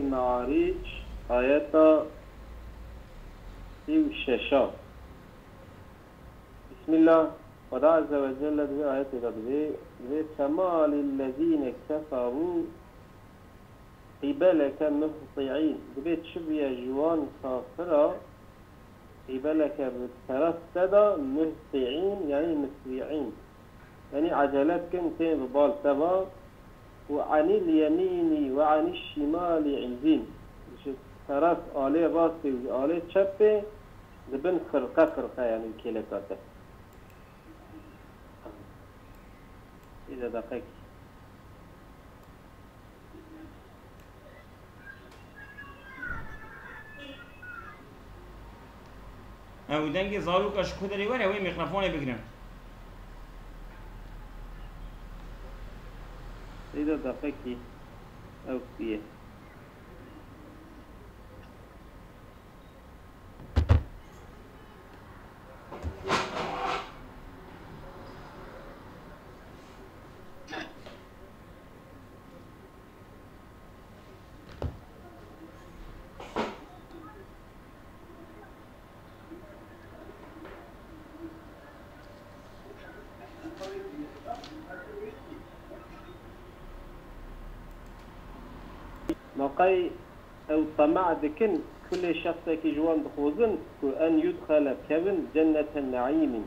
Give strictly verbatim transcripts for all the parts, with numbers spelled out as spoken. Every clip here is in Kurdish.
Me'aric, ayeta sî û şeş a. Bismillah. Xweda Azze ve Celle di vê ayetê de divê, divê, "Fema lillezîne keferû qîbeleke muhti'în." Divê çi bûye ji wan kafira qîbeleke bi teref te de muhti'în, yanî musri'în. Yanî ecele dikin, tên bi bal te ve. "Ve anil yemînî ve anil şimalî izîn." Ji teref alê rastê û ji alê çepê dibin firqe firqe, yanî kêleka te. Îde deqekî. Ew dengê zaroka ji ku derê were, wê mîkrofonê bigrin. Îde deqekî. Ew kî ye? Ma qey ew tema'a dikin, kulê şexsekî ji wan dixwazin ku en yudxele, kevin cennete neîmin,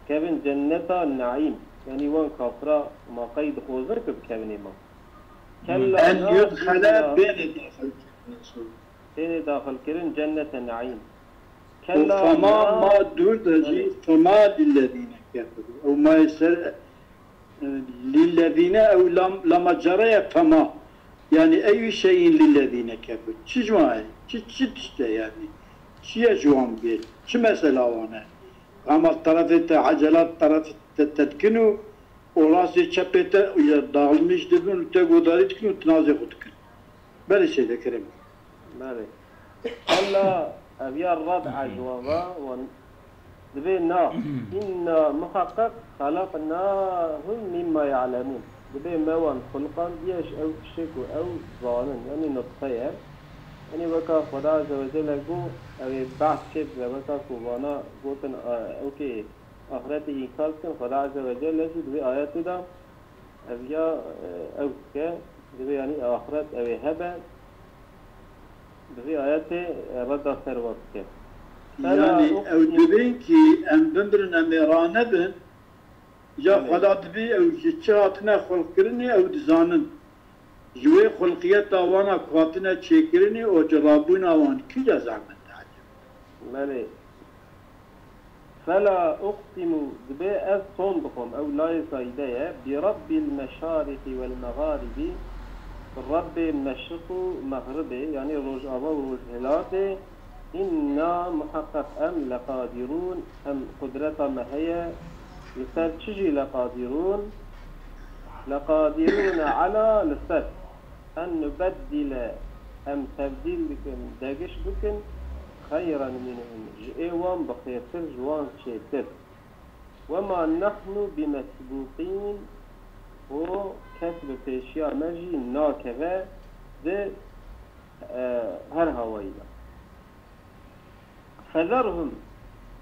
kevin cenneta neîm. Yanî wan kafira ma qey dixwazin ku bikevin ê ma. Kella, en na, yudxele, inna, bêne daxil kirin. Têne daxil kirin cennete neîm. Û kella, fema, na, ma dûr de jî, belê, fema lillezîne keferû. Ew mayê ser, e, lillezîne ew lam, lama cereye fema. Yani eyü şeyin lillezîne keferû. Çi ji wan e? Çi, çi tişt e yani? Çi ye ji wan bê? Çi mesela wan e? Ama tarafê te ecelat tarafê te, te dikin û û rastê çepê te ya dağılmış dibin û te godarî dikin û tinazê xwe dikin. Belê Seyde Kerem. Belê. Hela ev ya rad, hmm, ecwaba wan dibê na. Hmm. Inna muheqeq xeleqnahum mimma ya'lemun. Dibê me wan xulqandiye ji ew tiştê ku ew zanin. Yanî nutfe ye. Yanî weka Xweda Azze ve Celle got, ew ê behs çê bibe, weka ku vana gotin, e, ew kê Axretê înkar dikin, Xweda Azze ve Celle jî di vê ayetê de ev ya, e, ew dike, divê yanî axret ew ê hebe, di vê ayetê, e, redda ser we dike. Fela, yanî ew uqsimu, dibên kî em bimirin, em ê ranebin, ya, belê, Xweda dibî ew ji çi hatine xulqkirinê ew dizanin. Ji wê xulqiyeta wana ku hatine çêkirinê û cerabûna wan kîja zehmet e ecêb? Belê. Fela uqsimu, dibê ez tom dixwim, ew layê zayîde ye, bi Rabbil meşariqî wel mexaribî, bi Rebbê meşriq û mexribê, yanî rojava û rojhilatê, inna muheqeq em leqadirûn, em qudreta me heye, li ser çi jî leqadirûn, leqadirûne ela, li ser en nubeddile, em tebdîl bikin, degiş bikin, xeyran minhum, ji ê wan bi xêrtir, ji wan çêtir. Wema nehnu bimesbûqîn, û kes bi pêşiya me jî nakeve di, e, her hawayî de. Fezerhum,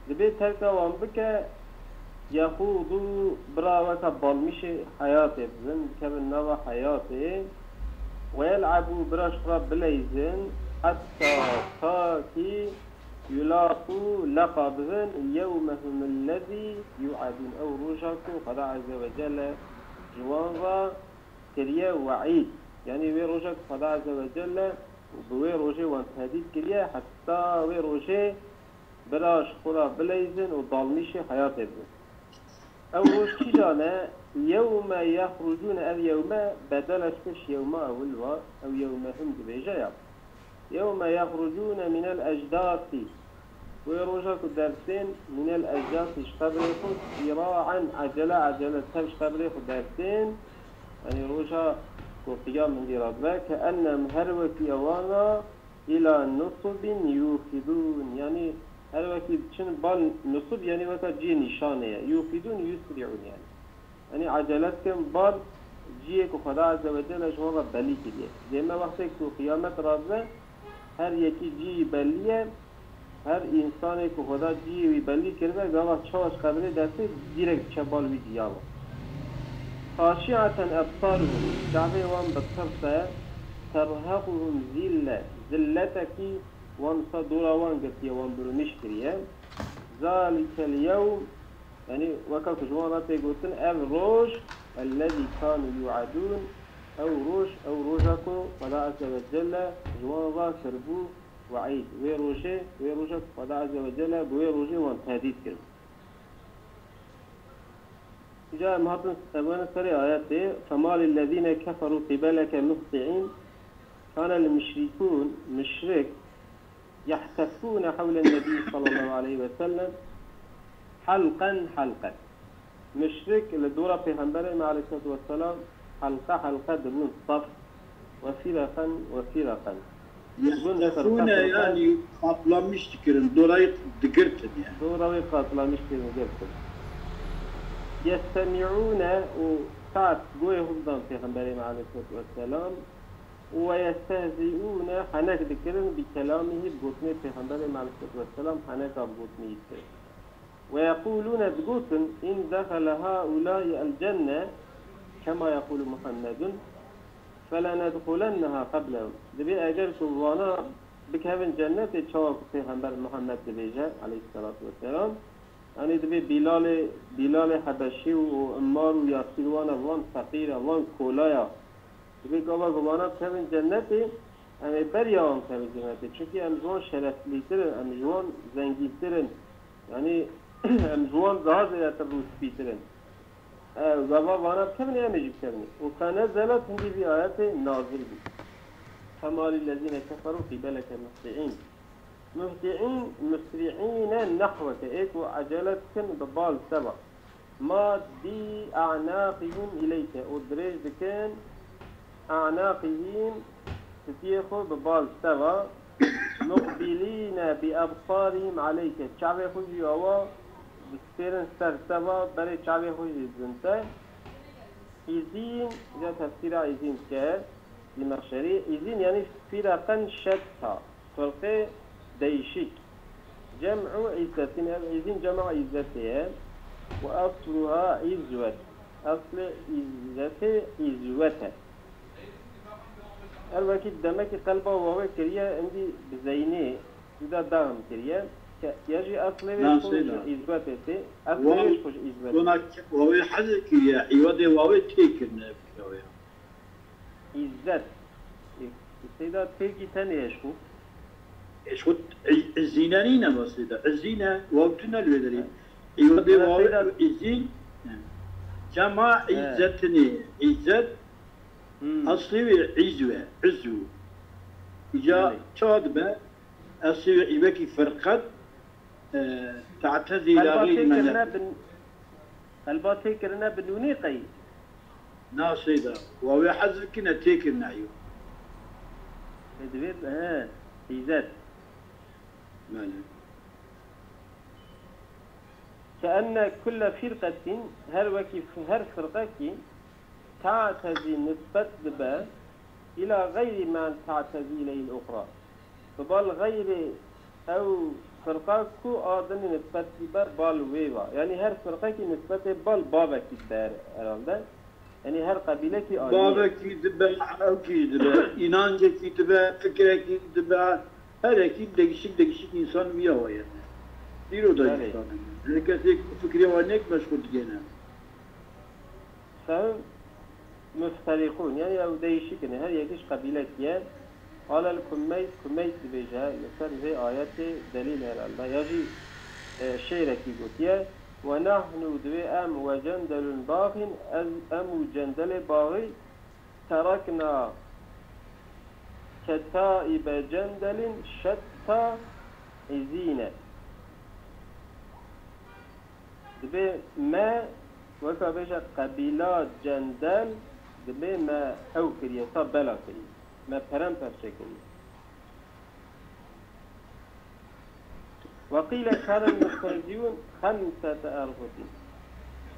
dibê terka wan bike, yexûdû, bira weke balmîşê heyatê bibin, bikevin nava heyatê, we yel'ebû, bira ji xwe re bileyzin, hetta, ta kî, yulaqû, leqa bibin, yewmehum ellezî yu'edûn, ew roja ku Xweda Azze ve Celle ji wan re kiriye we'îd. Yanî wê roja ku Xweda Azze ve Celle bi wê rojê wan tehdîd kiriye, heta wê rojê bira ji xwe re bileyzin û dalmîşê heyatê bibin. Ew roj kîjan e? Yewme yexrucûne, ev yewme bedel e ji pêş yewma ewil wa, ew yewme him dibêje ya. Yewme yexrucûne minel ecdasî. Wê roja ku dertên minel ecdasî ji qebrê xwe sîraen, ecele ecele tev ji qebrê xwe dertên. Yanî roja ku qiyam hindî radibe, ke ennem her wekî ewana îla nusubin yûfidûn. Yanî her wekî diçin bal nusub, yanî weka cihê nîşanê ye. Yûfidûn yusri'ûn yanî. Yanî ecele dikin bal cihê ku Xweda Azze ve Celle ji wan re belî kiriye. Dê me wextê ku qiyamet rabe, her yekî cihî belî ye, her însanê ku Xweda cihê wî belî kiribe, gava çawa ji qebrê dertê, dîrek diçe bal wî ciya ve. خاشعة أبصارهم، çavê wan bi tirs e, ترهقهم ذلة، zilletekî wan sa dora wan girtiye, wan birûnîş kiriye. ذلك اليوم، yanî weka ku ji wan re tê gotin, ev roj, الذي كانوا يوعدون، ew roj, ew roja ku Xweda Azze ve Celle ji wan re kiribû weîd. Wê rojê, wê roja ku Xweda Azze ve Celle bi wê rojê wan tehdît kiribû. Îca em hatin, em wene serê ayetê, فما للذين كفروا قبلك مهطعين، كان المشركون، muşrik, يحتفون حول النبي صلى الله عليه وسلم حلقا حلقا. Muşrik li dora Pêxemberê me aleyhissalatu vesselam helqe helqe dibûn saf, وفرقا وفرقا. Dibûn يحتفون, ferqa ferqa. Yani qaplamiş dikirin, dorayê digirtin yani. Dora wê qaplamiş kirin, girtin. يستمعون û saet goyê xwe didan Pêxemberê me aleyhissalatu vesselam. ويستهزئون، henek dikirin, بكلامه، bi gotinê Pêxemberê me aleyhissalatu vesselam, heneka bi gotinê wî dikirin. ويقولون، digotin, إن دخل هؤلاء الجنة كما يقول محمد فلندخلنها قبلهم. Dibê eger ku vana bikevin cennetê, çawa ku Pêxember Muhammed dibêje, aleyhissalatu vesselam, yanî dibê Bîlalê, Bîlalê Hebeşî û Immar û Yasîr wan e, van feqîr e, van kola ya. Dibê gava ku vana bikevin cennetê, em ê beriya wan bikevin cennetê. Çunkî em ji wan şereflîtir in, em ji wan zengîntir in. Yanî em ji wan daha zêdetir rûspîtir in. E, gava vana bikevin, em ê jî bikevin. û فنزلت، hindî vî ayetê nazil bû. فما للذين كفروا قبلك مهطعين. مهطعين مسرعين نحوك، ê ku ecele dikin bi bal te ve. مادي أعناقهم إليك، û dirêj dikin أعناقهم، stiyê xwe bi bal te ve. مقبلين بأبصارهم عليك، çavê xwe jî awa distêrin ser te ve, berê çavê xwe jî didin te. إذين, îca tefsîra îzîn dike Zemexşerî, îzîn yanî فرقا شتى، firqê değişik. جمع عزة، ev îzîn cema îzzetê ye. وأصلها عزوة، eslê îzzetê îzwet e. Her wekî demekî qelba wawê kiriye, hindî bi zeynê, îda dahim kiriye. Ke-, ya jî eslê wê ji xwe ji îzwetê tê, eslê wê ji xwe ji îzwetê. Wawê hezir kiriye, îwadê wawê tê kirine, ev kirawe ya. Îzzet. Ê, Seyda têkî tenê ye ji xwe. Ji xwe, iz-, izîne nîne ma Seyda. Izîne, waw tune li wê derê. Îwadê wawê Seyda izîn. Cema îzzetinê. Îzzet. Hmm. Eslê wê îzw e. Îzw. Îca çawa dibe? Eslê wê î wekî firqet. E, تعتذي إلى غير من. Qelba tê kirine bi, qelba tê kirine bi nûnê qey? Na Seyda. Wawê hezf kine tê kirine î. E, divê, he, îzet. Belê. كأن كل فرقة، her wekî f-, her firqekî, تعتذي nisbet dibe إلى غير من تعتذي إليه الأخرى. Bi bal xeyrê ew firqa ku a dinê nisbet dibe bal wê va. Yanî her firqekî nisbetê bal bavekî dibe her-, herhalde. Yanî her qebîlekî ayrı. Bavekî dibe, ewkî dibe, înancekî dibe, fikrekî dibe. Herekî değişik değişik însan wiya wa ye. Îro da însan hene. Her kesê ku fikrê wa nêk meşxul digêne. Fehim. Mufterîqûn, yanî ew değişik in, her yekî ji qebîlekî ye. Qal el Kumeys, Kumeys dibêje, li ser vê ayetê delîl herhalde, ya jî, e, şêrekî gotiye, "Ve nahnu", divê em, "ve cendelun baxîn", ez, em û cendelê baxî, "terakna ketaibe cendelin şetta izîne." Dibê me, weka bêje qebîla Cendel, dibê me hew kiriye, ta bela kiriye. Me peremperçe kiriye. Ve qîle kane muhteziyûn xemsete erxutin.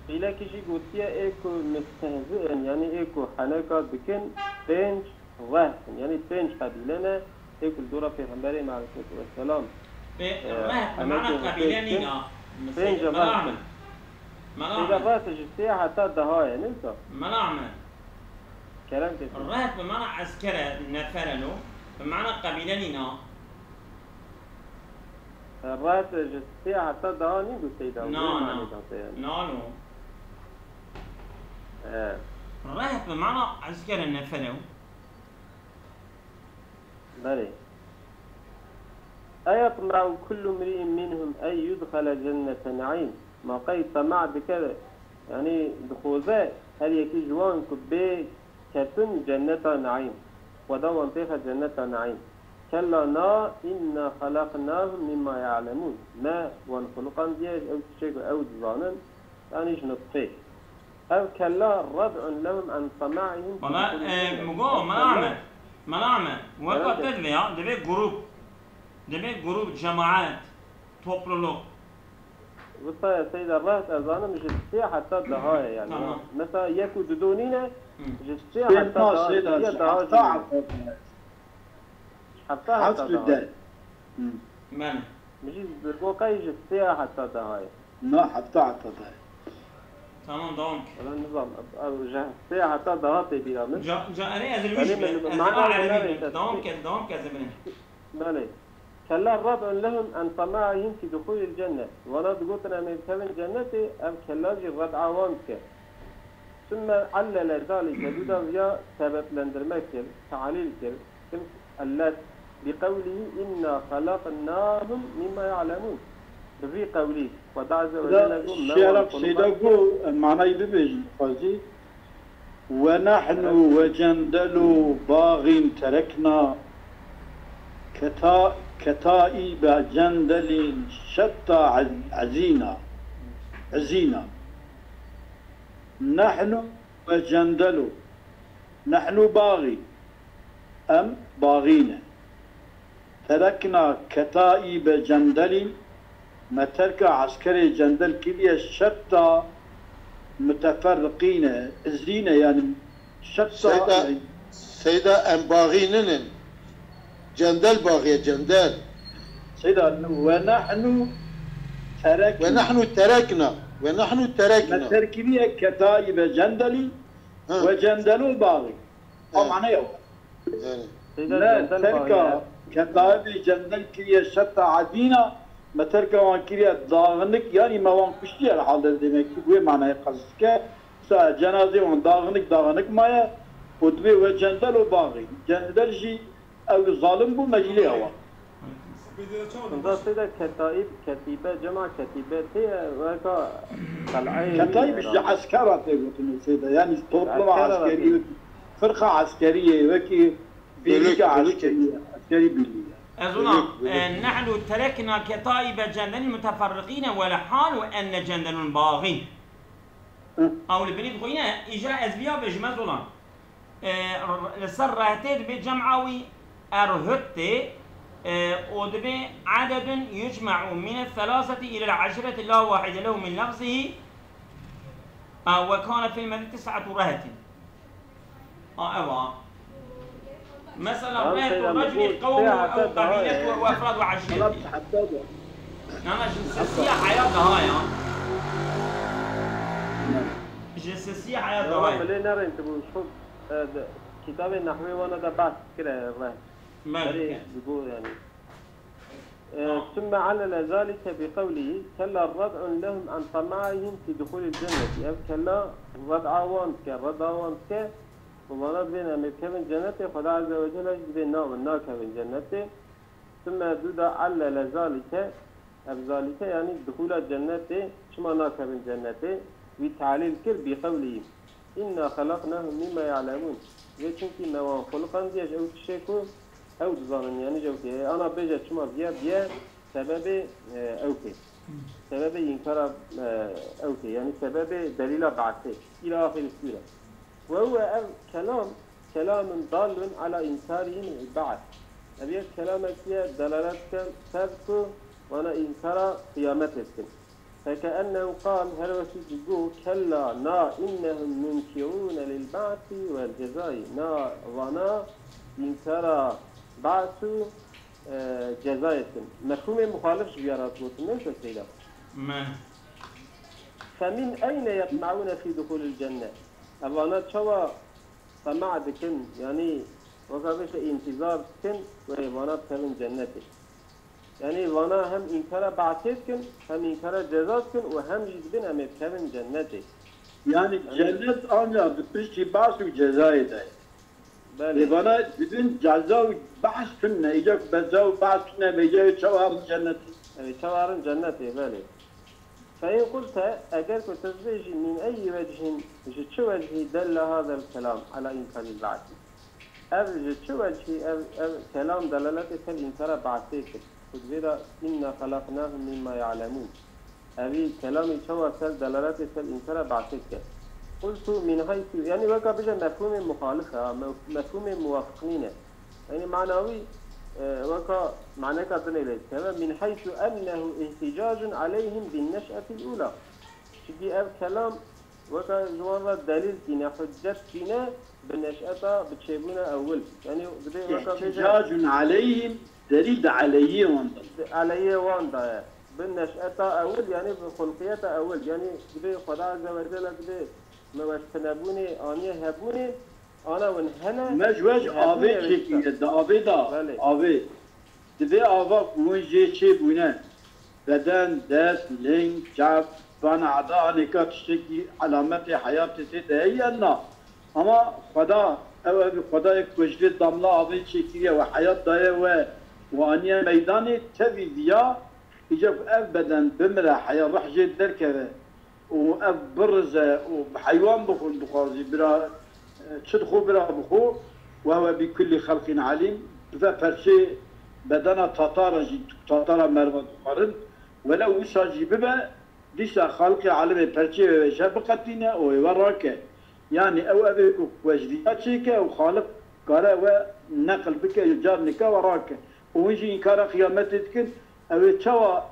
Qîlekî jî gotiye, ê ku mustehzi in, yanî ê ku heneka dikin, pênc rehb in, yanî pênc qebîle ne, ê ku li dora Pêxemberê me aleyhisselatu vesselam, Pê-, e, rehb bi mana henekê qebîle xwe nîna. Pênc Seyda rehb Mela in. Mela Seyda Ahmed. Rehb ji sê heta deha ye, ne wisa? Mela Ahmed. Kerem ketin. Rehb bi mana eskere, nefere no. Bi mana qebîle nîna. Rehb ji sê heta deha nî got Seyda, Na, wê na. Manê da te yani. Na, no. E. Rehb bi mana eskere, nefere. Belê. Eyatma'u kullu mri'in minhum en yudxale cennete na'îm. Ma qey tema dike, yanî dixwaze her yekî ji wan ku bê ketin cenneta naîm. Xweda wan têxe cenneta naîm. Kella na, inna xelaqnahum mimma ya'lemûn. Me wan xuliqandiye ji ew tiştê ku ew dizanin, yanî ji nutfê. Ev kella red'un lehum an tama'ihim fi Wala, duhulil e, cenneti. Mugo, Ev Mela kella Ahmed, Mela Ahmed, weka Evet. te divê ya, divê grup, divê grup, cemaat, topluluk. Wisa ye Seyda, rehb ez zanim ji sê heta deha ye yani. Tamam. Mesela yek û du do nîne, Hı. ji sê Sê heta na, deha, sê na, ya ji deha heta jî. Heta Heft heta û deha. Deh. Hı. Belê. Min jî bi bo qey ji sê heta deha ye. Na, heta heta deha ye. Tamam, devam ke. Wala nizam, ev ji sê heta deha tê bîra min. Ca, ca, erê ez li wî Belê jî min, be, ez li mana ba erê wî be. Dewam ke, dewam ke, ez ê binê. Belê. Kella red'un lehum an tama'ihim fi duhulil cennet. Wana digotin em ê bikevin cennetê, ev kella jî red'a wan dike. Sümme allele zalike, dû da viya sebeplendirme kir, te'lîl kir, kir, ellet, bi qewlî inna xelaqnahum mimma ya'lemûn. Bi vî qewlî, Xweda Azze ve Celle got, me wan Şiara Seyda xulqand. Got, em manayî bibêjin, xwezî. Ve nahnu Evet. ve cendelu bagîn terekna keta-, ketaibe cendelîn şetta ez-, ezîna. Ezîna. Nahnu ve cendelu. Nahnu bagî. Em bagî ne. Terekna ketaibe cendelîn. Me terka eskerê cendel kiriye şetta muteferriqîne. Izîne yani şetta Seyda, yani Seyda em bagî ninin. Cendel baxiye, cendel. Seyda, ve nahnu terekna. Ve nahnu terekna. Ve nahnu terekna. Me terkiriye ketaibe cendelî Ha. ve cendelu bagî. Ha. O mane yok. Yani. Seyda, me cendel terka baxiye. Ketaibê cendel kiriye şetta ezîna, me terka wan kiriye dağınık, yani me wan kuştiye herhalde demek ki bu manayı qazıske. Sa cenazê wan dağınık dağınık maye, û dibê ve cendel û bagî. Cendel jî Ew zalim bû, me jî lê hewa. Hunda Seyda Ketaîb, Ketîbe, cema Ketîbe tê, weka qel'eyê Ketaîb ji Îranê. Eskera tê gotin Seyda, yani topluma Eskera eskerî, tê. Firqa eskeriyê, wekî birlîka eskerî, eskerî birlî. Ez ona, Bölük, bölük. E, nehnu terekna ketaibe cendel muteferriqîne ve lehal ve enne cendelun bağîn. Hı. Ew li binî dixwîne, îja ez viya bêjim, ez olan. E, r-, li ser rehtê dibê cem'a wî erhut tê, e, û dibê adedun yucme'u mine selaseti ilel eşireti la wahide lehu min lafzihi, e, ve kane fil medîneti tis'etu rehetin. A, ev a. Mesela, Tamam, rehtu Seyda, raculi bu qewmu siyahate ew daha qabiletu iyi. Ew efrad ve eşireti. Tamam, hatta da. Nana, ji sisiya heya daha ya. Ji sisiya heya daha ya. Tamam, lê nerên tu bu şu, e, de, kitabê nehwê wana da bahs kire reh. Belki. Berê digo yani. E, Tamam. Sümme allele zalike bi qewlihi, kella rad'un lehum an tama'ihim fi duhulil cenneti. Ev kella rad'a wan dike, rad'a wan dike. Û vana divên em ê bikevin cennetê, Xweda Azze ve Celle jî dibê na, min nakevin cennetê. Sümme dû da allele zalike, ev zalike yani dihûla cennetê, çima nakevin cennetê, wî talîl kir, bi qewlî, inna xelaqnahum mimma ya'lemûn. Vê çimkî me wan xuliqandiye ji ew tiştê ku ew dizanin, yani ji ew tê. Ana bêje çima viye, viye sebebê, e, ew tê. Sebebê înkara, e, ew tê, yani sebebê delîla be'sê. Îla axirî sûre. Ve huve ev kelam, kelamun dallun ala inkarihim il-ba'th. Ev yek kelamek ye delalet dikin ser ku wana înkara qiyametê dikin. فكأنه قال, her wekî digot, كلا, na, إنهم منكرون للبعث والجزاء, na, vana, înkara be'sû, e, cezayê dikin. Mefhûmê muxalif ji vîya re gotin, ne wisa Seyda? Me. فمن أين يطمعون في دخول الجنة؟ Evana çawa tema'a dikin, yanî weka bêje întîzar dikin, wê vana bikevin cennetê. Yanî vana hem înkara be'sê dikin, hem înkara ceza dikin û hem jî dibin em ê bikevin cennetê. Yanî Yanî cennet ancak di piştî be's û cezayê de ye. Belê. Lê vana dibin ceza û behs tune, îca ku ceza û behs tune be, îca çawa herin cennetê? Ew çawa herin cennetê, belê. فإن قلت, eger ku tu bibêjî, من أي وجه, ji çi wecihî, دل هذا الكلام على إنكار البعث؟ Ev ji çi wecihî ev, ev kelam delaletê ser înkara be'sê kir? Ku divê de, إنا خلقناهم مما يعلمون. Evî kelamî çawa ser delaletê ser înkara be'sê dike? قلت من حيث, yanî weka bêje mefhûmê muxalif e, ha, mef-, mefhûmê muwafiq nîne. Yanî mana wî, e, weka maneka dinê lê dikeve. من حيث أنه احتجاج عليهم بالنشأة الأولى. Çikî ev kelam weka ji wan re delîl tîne, huccet tîne bi neş'eta, bi çêbûna ewil. Yanî dibê weka bêje احتجاج عليهم, delîl di aleyhiyê wan de. Di aleyhiyê wan de ye. Bi neş'eta ewil, yanî bi xulqiyeta ewil. Yanî dibê Xweda Azze ve Celle dibê me weş tinebûnê aniye hebûnê, ana win hene, Me ji we ji hebûnê avê ew çêkiriye, işte. Di avê de, Belê. Avê. Di vê ava ku hûn jê çêbûne, beden, dest, ling, çav, van eda anêka tiştekî, elametê heyatê tê de heye ya na? Ama Xweda, ew ev Xwedayê ku ji vê damla avê çêkiriye we heyat daye we û aniye meydanê, tevî viya, îca ku ev beden bimire, heya ruh jê derkeve, û ev birize û bi heywan bixwin, bixwazî bira, çi dixwe bira bixwe, وهو بكل خلق عليم, bi ve perçê bedena tatara jî, tatara merva dixwarin, welew wisa jî bibe, dîsa Xaliqê alemê perçê wê ji hev biqetîne û wê we rake. Yanî ew ev ê ku we ji viya çêke û Xaliq kare we neqil bike, car nika we rake. Û hûn jî înkara qiyametê dikin, ew ê çawa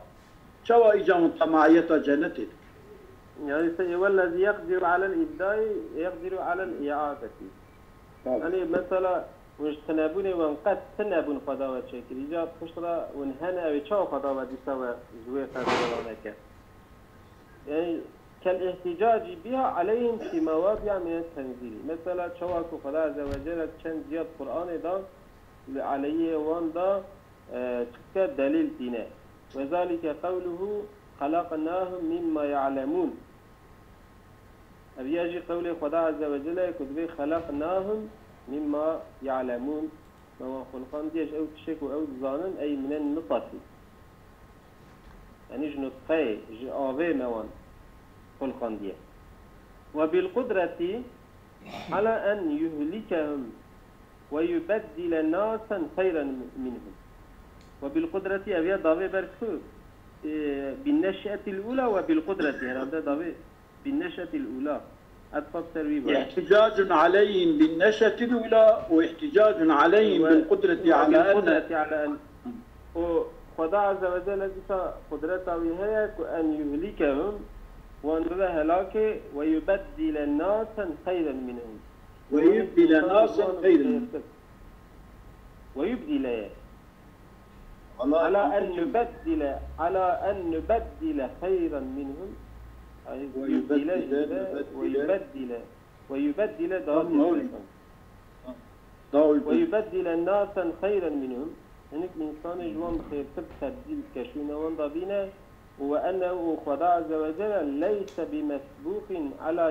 Çawa îca hûn temaiyeta cenetê dikin? Yani se-, والذي يقدر على الإبداء يقدر على الإعادة. Tamam. Yani mesela hûn ji tinebûnê wan qet tinebûn Xweda we çêkir. Îca pişt re hûn hene, ew ê çawa Xweda we dîsa we ji wê qet zewal neke? Yani كالاحتجاج بها عليهم في مواضع من التنزيل. Mesela çawa ku Xweda Azze ve Celle çend ciya di Qur'anê de li aleyhê wan de e, çi dike delîl tîne. وذلك قوله خلقناهم مما يعلمون. Ev ya jî qewlê Xweda Azze ve Celle ku dibê خلقناهم مما يعلمون. Me wan xulqandiye ji ew tiştê ku ew dizanin, ey minen nutfetî. Yanî ji nutfeyê, ji avê me wan xulqandiye. وبالقدرة على أن يهلكهم ويبدل ناسا خيرا منهم. وبالقدرة, ev ya davê ber ku, e, بالنشأة الأولى وبالقدرة, herhalde davê بالنشأة الأولى. Etfat ser wî ber. احتجاج عليهم بالنشأة الأولى واحتجاج عليهم بالقدرة على أن وبالقدرة على أن. Û Xweda Azze ve Celle dîsa qudreta wî heye ku أن يهلكهم, wan bibe helakê, ويبدل ناسا خيرا منهم. ويبدل ناسا خيرا. ويبدل. على أن نبدل، على أن نبدل خيرا منهم. Ay, ويبدل، يبدل، نبدل. ويبدل، ويبدل daha Tamam, oldu. Tamam. Daha uygun. ويبدل ناسا خيرا منهم. Hinek însanê ji wan bi xêrtir tebdîl bike, şûna wan da bîne. وأنه, û Xweda Azze ve Celle, ليس بمسبوق على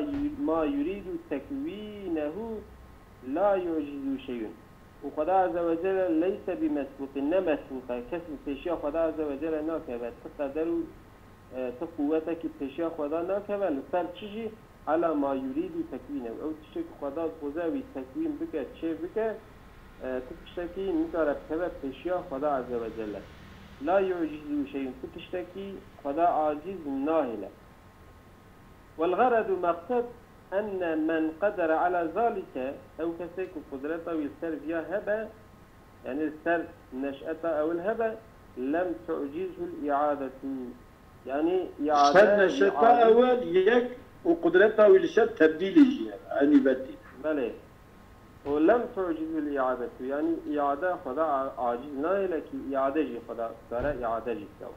ما يريد تكوينه لا يعجزه شيء. Û Xweda Azze ve Celle ليس بمسبوق, ne mesbûq e, kes li pêşiya Xweda Azze ve Celle nakeve, ti qeder û, e, ti quwetekî pêşiya Xweda nakeve, li ser çi jî, على ما يريد تكوينه. Ew tiştê ku Xweda dixwaze wî tekwîn bike, çê bike, e, ti tiştekî nikare bikeve pêşiya Xweda Azze ve Celle. لا يعجزه شيء, ti tiştekî Xweda aciz nahêle. والغرض, mexsed, أن من قدر على ذلك, ew kesê ku qudreta wî li ser viya hebe, yanî li ser neş'eta ewil hebe, لم تعجزه الإعادة. Yanî îade, Ser neşeta îade. Ewel yek û qudreta wî li ser tebdîlê jî ye. Eynî betî. Belê. Û lem tu'cizul îadetu, yanî îade Xweda a-, aciz nayê, lekî îade jî Xweda dare îade jî bike.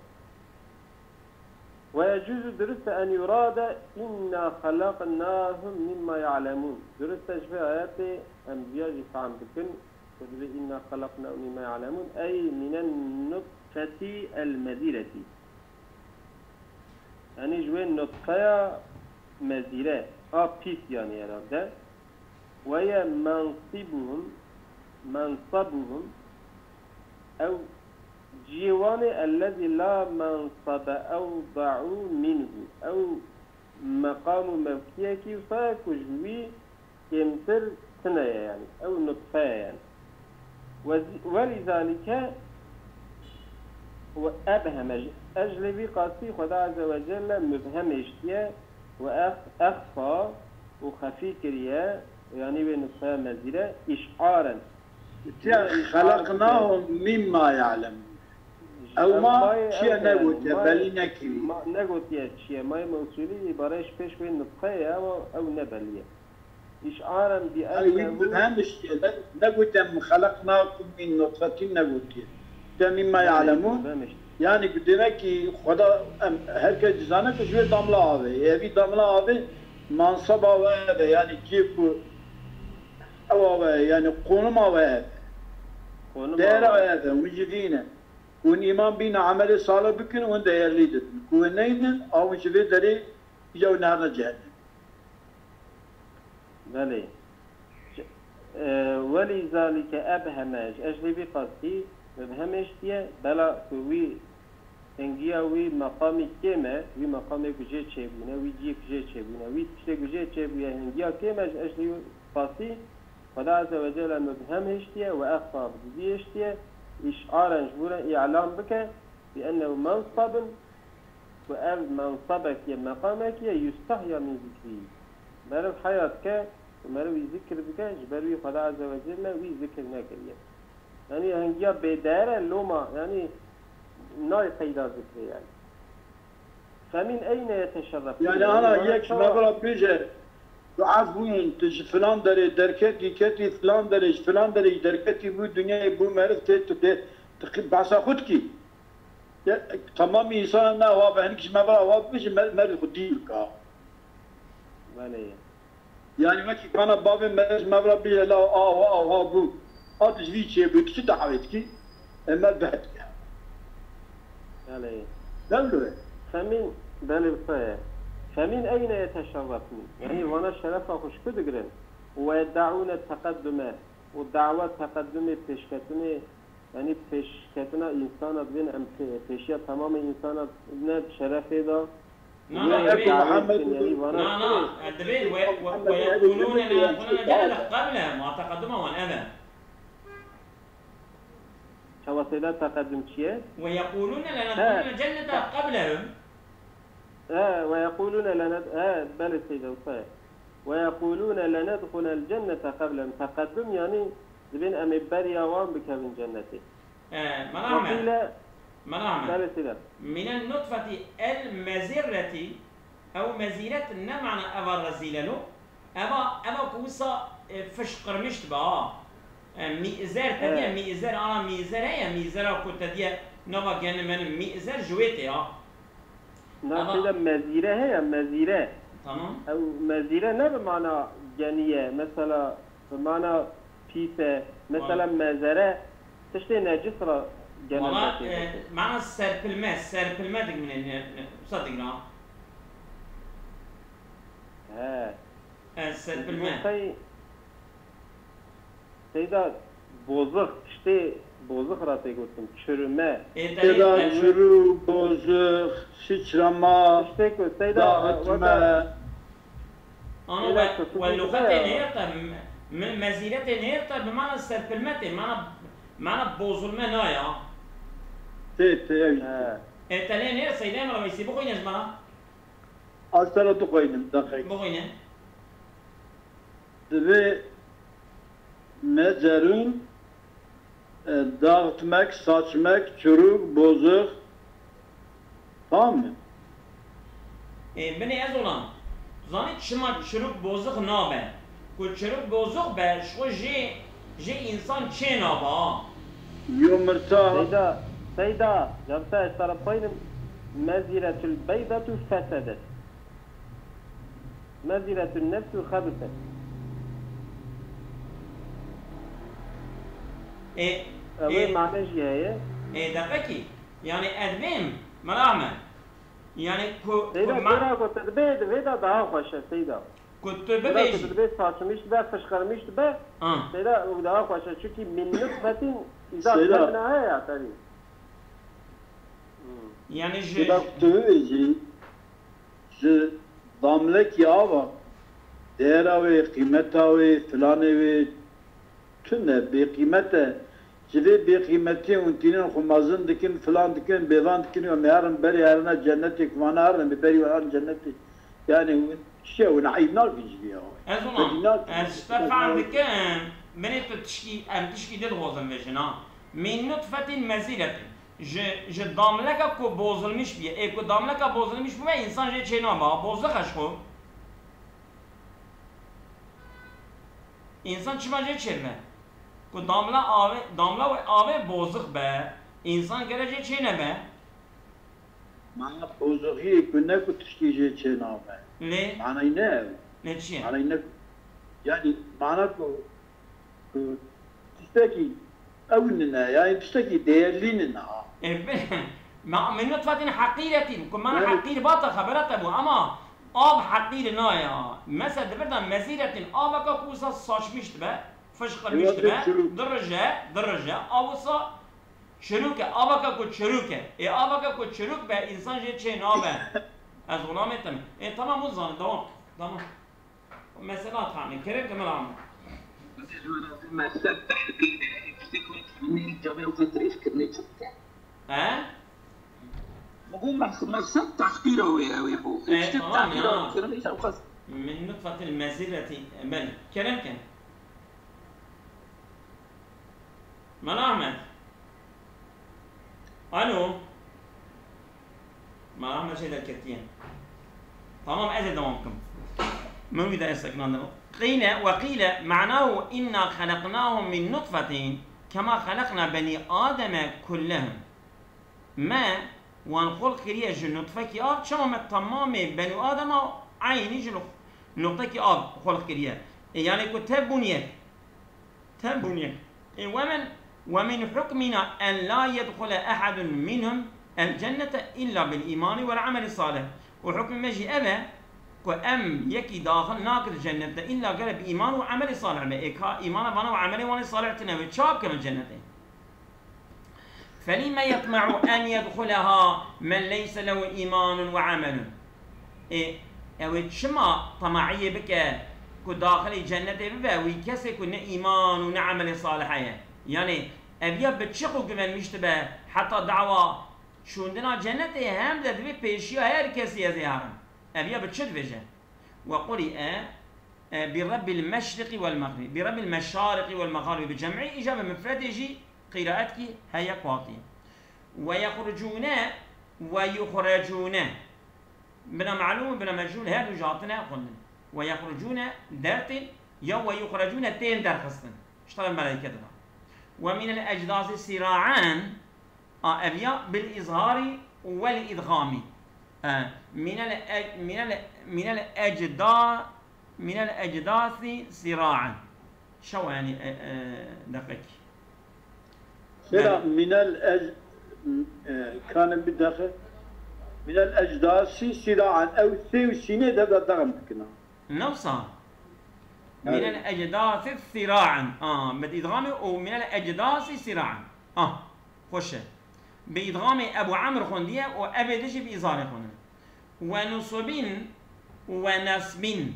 Ve yecuzu, dirist e, en yurade inna xelaqnahum mimma ya'lemûn. Dirist e ji vê ayetê em viya jî fehm bikin, ku dibê inna xelaqnahum mimma ya'lemûn, ey minen nutfeti el mezîretî. Yanî ji wê nutfeya mezîre, a pîs yanî herhalde. Ve ye mensibuhum, mensabuhum, ew ciyê wan ê ellezî la mensabe ewda'û minhu. Ew meqam û mewkiyekî wisa ye ku ji wî kêmtir tune ye, yanî ew nutfe ye yanî. Wezî-, welîzalîke we ebheme, ji, ez ji lê vî qasî Xweda Azze ve Celle mubhem hêştiye we ex-, exfa û xefî kiriye, yanî wê nutfeya mezîre, îş'aren. Tiya xelaqnahum mimma ya'lemûn. Ew ma çi ye negotiye, belî nekiriye. Ma negotiye çi ye. Mayê mewsûlî îbareyê ji pêş wê nutfeyê ye, ama ew ne belî ye. Îş'aren bi ennehu. Yanî wî mubhem hiştiye, ne, negotiye min xelaqnakum min nutfetin negotiye. Te mimma ya'lemûn. Yanî ku demek ki Xweda em, her kes dizane ku ji wê damla avê, evî damla avê manseba we ev e, yanî ciyê ku ew ave, yanî qonuma we ev. Dera we ev e, hûn ji vî ne. Hûn îman bîne, emelê salih bikin, hûn değerlî dibin. Ku hûn neydin, a hûn ji vê derê îca hûn neherne cehennem. Belê. Ji, e, welîzalîke ebheme, ji ej lê vî qasî mibhem hêştiye, bela ku wî hingiya wî meqamî kêm e, wî meqamê ku jê çêbûne, wî ciyê ku jê çêbûne, wî tiştê ku jê çêbûye hingiya kêm e, ji ej lê qasî Xweda Azze ve Celle mibhem hêştiye we exfa bi dizî hêştiye, îş'aren ji bo re î'lam bike, bi ennehu mensabun, ku ev mensabek ye, meqamek ye, yustahya min zikrî. Meriv heya dike, ku meriv wî zikir bike, ji ber wî Xweda Azze ve Celle wî zikir nekiriye. Yanî hingiya bêdeyer e, loma, yanî nayê qeyda zikrê yanî. Femîn eyne yeteşerrefûn. Yanî ana yek ji me ve re bêje, tu ef bûyîn, tu ji filan derê derketî, ketî filan derê, ji filan derê jî derketî bû, dinyayê bû meriv tê, tu dê, tu qi-, behsa xwe dikî. Ya, temamî însanan ne awa be, hinek ji me ve re awa bibêje, mer-, merivê xwe dîr bike. Belê. Yanî wekî kana bavê me ji me ve re bêje, la awa, awa bû. A tu ji vî çêbû, tu çi dawê dikî? E, me beh dike. Belê. Ne wilo ye? Femîn, belê wisa ye. Femîn eyne yeteşerrefûn. Yanî vana şerefa xwe ji ku digirin? Ve yeddaûne teqeddume. Û dawa teqeddumê, pêşketinê, yanî pêşketina însana dibên em pê-, pêşiya temamê însana ne şerefê de. Na, na, Wê dibên, Muhammed yanî vana na, na, dibên we, we, we yeqûlûne lenedxulel cennete qeblehum, a teqeduma wan ev e. Çawa seyda teqeddum çi ye? Ve yeqûlûne lenedxulel cennete qeblehum. He, ve yeqûlûne lenet-, he, belê seyda wisa ye. Ve yeqûlûne lenedxulel cennete qeblehum. Teqeddum yanî dibên em ê beriya wan bikevin cennetê. E, Mela Ahmed. Wekîle Mela Ahmed. Belê seyda. Minen nutfeti el mezirreti, ew meziret ne mana eva rezîlelo, eva, eva ku wisa, e, fişqirmiş dibe, ha. E, mîzer, te diye mîzer, ana mîzer heye, mîzera ku te diye nava geni meni mîzer ji wê tê, ha. Na Ama seyda mezîre heye, mezîre. Tamam. Ew mezîre ne bi mana genî ye. Mesela bi mana pîs e. Mesela Tamam. mezere tiştê necis ra genel Valla, e, mana serpilme, serpilme digmine ne, ne, usa digra. He. E, serpilme. Sey-, Seyda, bozix, tiştê bozix ra tê gotin, çürüme. Ê, Seyda, çürük, bozuk, sıçrama, Tiştê ku, Seyda, dağıtma. Weke Ano Seyda, we, we luxetê nêrte, me-, me-, meziretê nêrte, bi mana serpilmetê, mana, mana bozulme naya. Tê, tê, ew jî tê. He. Ê, te lê nêr, Seyda Emre Weysî, bixwîne ji me re. Az te re dixwînim, deqek. Bixwîne. Divê mecerûn, e, dağıtmak, saçmak, çürük, bozuk. Tamam mı? Ê, binê ez olan. Tu zanî çima çirûk bozix nabe? Ku çirûk bozix be, ji xwe jê, jê însan çê nabe, ha. Yo Mirsa. Seyda, Seyda, Mirsa, ez te re paynim. Meziretül beydetu fesedet. Meziretül nefsu xebiset. Ê, Ew ê mane jî heye. Ê, deqekî. Yani edbêm, Mela Ahmed. Yani ku, ku Seyda, ma- gora ku tu dibê, divê de daha xweş e, Seyda. Ku tu Gora ku bibêjî. Dibê saçmiş be, fişqirmiş be. Ha. Seyda, ew daha xweş e. Çünkü min nutfetin, îda Seyda. Cemna heye ya tabii. Yani ji, Seyda, ku tu bibêjî, ji damlekî ava, değera wê, qîmeta wê, filanê wê, tune, bêqîmet e. Ji vê bêqîmetiyê hûn tînin xwe mezin dikin, filan dikin, bêvan dikin, em ê herin berê herine cennetê, ku vana herin, em ê berî wan herin cennetê. Yani hûn çi ye, hûn eyb nakin ji vê ya. Ez ona, ez ji te fehm dikim, binê tu tişkî, em tişkî dil xwazin vêjin, ha. Min nutfetin meziletin. Ji, ji damleka ku bozulmuş biye. Ê ku damleka bozulmuş bûbe, însan jê çê nabe, ha. Bozix e ji xwe. Însan çima jê çêdibe? Ku damla avê, damla wê avê bozix be, însan gere jê çênebe. Mana bozixiyê ku ne ku tiştî jê çênabe. Lê? Manayî ne ew. Ne çi ye? Manayî ne ku. Yani mana ku, ku tiştekî ew nine, yani tiştekî değerli nine ha. E, bi-, ma, min nutfetin heqîretin, ku mana heqîr bata xebera te bû, ama av heqîr naya. Mesela di vir de meziretin, aveka ku wisa saçmiş dibe, fişqirmiş dibe, dirije, dirije, a wisa çirûk e, aveka ku çirûk e. Ê aveka ku çirûk be, însan jê çê nabe. Ez xulamê te me. Ê, tamam, hûn zanin, dewam. Tamam. Mesela tane, kerem ke Mela Ahmed. Meqsed tehqîr e, tiştê ku min cevê wisa dirêjkirinê çi bike? He? Min got meqs-, meqsed tehqîra wê ew ê bû. E, Tiştê tamam tehqîra ya. Kirinê çi ew qas. Min nutfetil meziretin, belê. Kerem ke. Mela Ahmed. Alo. Mela Ahmed şey derketiye. Tamam, ez ê dewam kim. Min wî de ez sekinandim. Qîle ve qîle me'nahu inna xeleqnahum min nutfetin kema xeleqna benî Ademe kullehum. Me wan xulq kiriye ji nutfekî av, çawa me temamê benû Adema eynî ji nux-, nuqtekî av xulq kiriye. E, yani ku tev bûn yek. Tev bûn yek. E, we min, ve min hukmina en la yedxule ehadun minhum el cennete illa bil îmani vel ameli salih. Û hukmê me jî ev e ku em yekî daxil nakin cennete illa gere bi îman û emelê salih be. Ê ka îmana vana û emelê wan ê salih tine wê, çawa bike min cennetê? Felîme yetme'u en yedxuleha men leyse lehu îmanun ve emelun. Ê, ew ê çima tema'iyê bike ku daxilî cennetê bibe wî kesê ku ne îman û ne emelê salih heye? Yanî ev ya bi çi xwe guvenmiş dibe heta dawa çûndina cennetê hem de divê pêşiya her kesî ez ê herim. Ev ya bi çi dibêje? Ve quri'e, e, bi Rabbil meşriqi vel mexribi, bi Rabbil meşariqi vel mexaribi bi cem'i, îca bi mifredê jî qîraetkî heye ku hatiye. Ve yexrucûne ve yuxrecûne. Bina melûm, bina mecûl her du jî hatine xwendin. Ve yexrucûne dertên ya ve yuxrecûne tên derxistin. Ji tara meleyke dida. Ve minel ecdasi sira'en, a, ev ya bil izhari vel idgami. E, minel e-, minel, minel ecda-, minel ecdasi sira'en. Şewa yani, e, e, deqekî. Sera Belê. Minel ec-, e, kane bir dakika. Minel ecdasi sira'en. Ew sê û sînê de de devam dikina. Newsa. Evet. Minel ecdasi sira'en. A, bi idgami û minel ecdasi sira'en. A, xweş e. Bi idgamê Ebu Amr xwendiye û evê de jî bi izharê xwendin. Ve nusubin ve nesbin.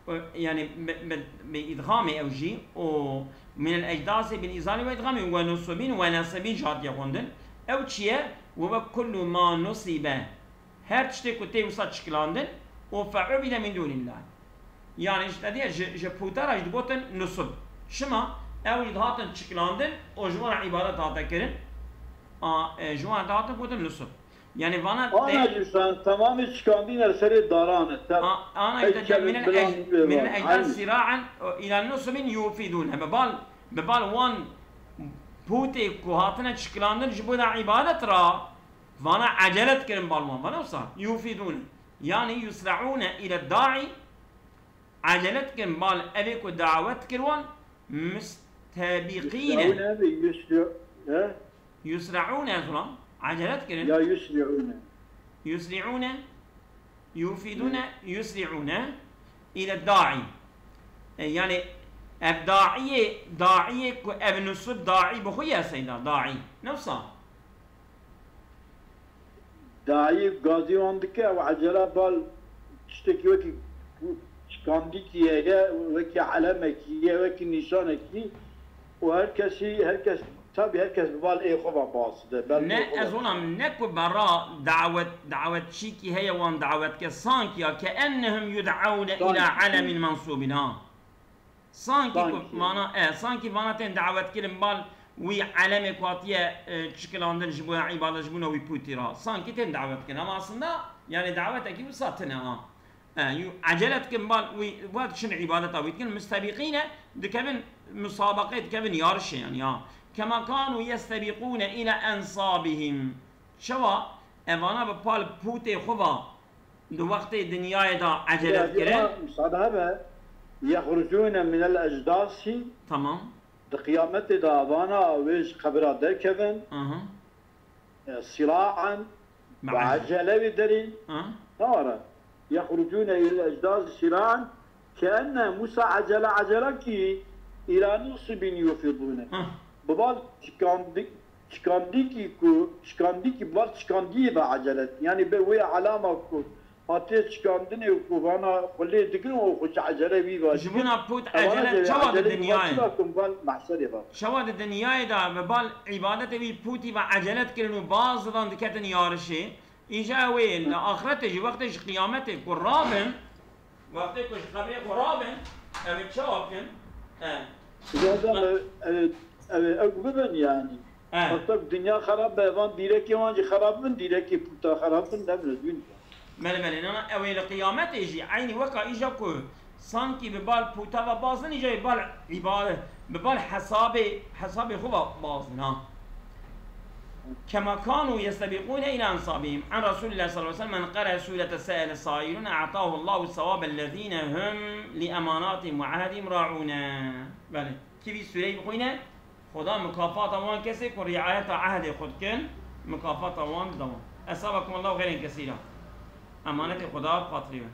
Û, yani bi, bi, bi idgamê ew jî û minel ecdasi bil izharê ve idgamê ve nusubin ve nesbin jî hatiye xwendin. Ew çi ye? Ve ve kullu ma nusibe. Her tiştê ku tê wisa çikilandin û fe'ubide min dûnillah. Yani ji te diye ji, ji puta re jî digotin nusub. Çima? Ew jî dihatin çikilandin û ji wan re îbadet hate kirin. A, e, ji wan re dihatin gotin nusub. Yani vana Ana de, jî sen temamê çikandî ne serê daran e. Te a-, ana ey işte kelin min bilan el-, bê min van. El-ejdazi sira'en ila nusubin yufidune. Bi bal, bi bal wan pûtê ku hatine çikilandin ji bo da ibadet ra, vana ecele dikirin bal wan. Vana wisa yufidune. Yani yusra'une ile da'i, ecele dikin bal evê ku dawet kir wan, mustebîqîne. Yusra'ûne bi yusri-, he? Yusra'ûne ez ulam, ecele dikirin. Ya yusri'ûne. Yusri'ûne, yufidûne, yusri'ûne ile da'i. E, yani ev da'iyê, da'iyê ku ev nusib da'i bi xwe ye seyda, da'i. Ne wisa? Dayî gazî wan dike, ew ecele bal tiştekî wekî çikandîkî heye, wekî elemekî ye, wekî nîşanekî û her kesî, her kes, tabî her kes bi bal ê xwe ve bas de, bel ê Ne, xwe ve. Ez ona ne ku berra dawet, dawetçîkî heye wan dawet ke, sanki ya ke ennehum yud'aune ila Sanki. Alemin mensubin ha. Sankî ku Sankî. Vana, e, sankî vana tên dawet kirin bal wî elemê ku hatiye, e, çikilandin ji bo îbadet, ji bona wî pûtî ra. Sankî tên dawet kirin. Ama aslında, yani dawetekî wisa tine ha. E, yû ecele dikin bal wî, wê diçin îbadeta wî dikin. Mustebîqîne dikevin musabaqê, dikevin yarişê yani ya. Kema kanu yestebîqûne île ensabihim. Çawa evana bi pal pûtê xwe va Di wextê dinyayê de ecele dikirin. Musade hebe, yexrucûne minel ecdasî, Tamam. Di qiyametê de vana wê ji qebira derkevin, Aha. E, siraen, Bi bi ecele. Ecele wê derê, Aha. Tawara, yexrucûne minel ecdasî siraen, keenne Musa ecele ecelekî îla nusibîn yufidûne. Aha. Bi bal çikandik-, çikandîkî ku, çikandîkî bal çikandiyê ve ecelet. Yani be wê elama ku hatiye çikandinê û ku vana xwe lê digirin û xwe ji ecele wî ve Ji dikin. Bona pût Evana ecele de çawa di eceleyî dinyayê? Çila ku bal mehserê ve. Çawa di dinyayê de bi bal îbadetê wî pûtî ve ecelet kirin û baz didan diketin yarişê. Îja wê li axretê jî wextê ji qiyametê ku rabin, Wextê ku ji qebrê xwe rabin, ew ê çawa bikin? E. Zaten ew, ew, ew, ew bibin yani. E. Wexta ku dinya xerab be, van dîrekê wan jî xerab bin, dîrekê pûta xerab bin, ne bin, dûn. Belê, belê, nana, ew ê li qiyametê jî eynî weka îja ku sankî bi bal pûta ve bazin, îja ê bal îbare, bi bal hesabê, hesabê xwe ve bazin, ha. كما كانوا يستبقون إلى أنصابهم. عن رسول الله صلى الله عليه وسلم: من قرأ سورة سأل سائل أعطاه الله ثواب الذين هم لأماناتهم وعهدهم راعون. Belê. Kî vî sûreyê bixwîne, Xweda mukafata wan kesê ku riayeta ehdê xwe dikin, mukafata wan dide wan. أثابكم الله خيرا كثيرا. Emanetê Xweda patirî be.